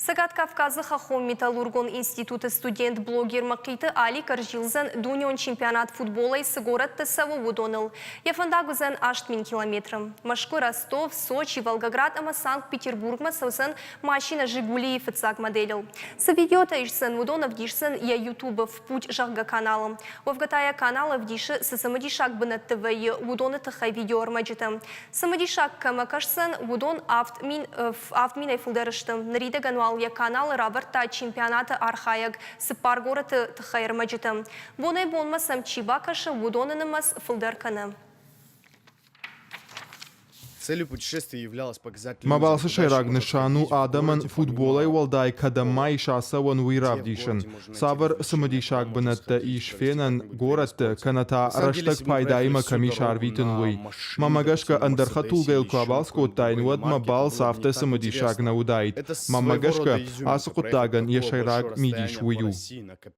Цӕгат Кавказы хӕххон-металлургон институты студент-блогер Мӕхъиты Алик ӕрзилдзӕн дунеон чемпионат футболӕй цы горӕтты цӕуы, уыдоныл. Йӕ фӕндаг уыдзӕн 8000 километры. Мӕскуы, Ростов, Сочи, Волгоград ӕмӕ Санкт-Петербургмӕ цӕудзӕн машинӕ «Жигули»-йы фыццаг моделыл. Цы видеотӕ исдзӕн, уыдон ӕвдисдзӕн йӕ YouTube-ы «Впуть» зӕгъгӕ каналы. Уӕвгӕ та йӕ канал ӕвдисы, цы цымыдисаг бынӕтты вӕййы, уыдоны тыххӕй видеоӕрмӕджытӕ. Цымыдисаг кӕмӕ кӕсдзӕн, уыдон 7000-ӕй фылдӕр сты. Ныридӕгӕн уал йӕ каналы равӕрдта чемпионаты архайӕг цыппар горӕты тыххӕй ӕрмӕджытӕ. Бонӕй-бонмӕ сӕм чи бакӕсы, уыдоны нымӕц фылдӕр кӕны. Мӕ балцы сӕйраг нысан у адӕмӕн футболӕй уӕлдай кӕдӕм ма ис ацӕуӕн, уый равдисын. Цавӕр цымыдисаг бынӕттӕ ис фенӕн горӕтты, кӕнӕ та рӕстӕг пайдаимӕ кӕм ис арвитын, уый. Мӕнмӕ гӕсгӕ, ӕндӕр хӕдтулгӕйыл куы абалц кодтаин, уӕд мӕ балц афтӕ цымыдисаг нӕ уыдаид. Мӕнмӕ гӕсгӕ, ацы хъуыддагӕн йӕ сӕйраг мидис уый у.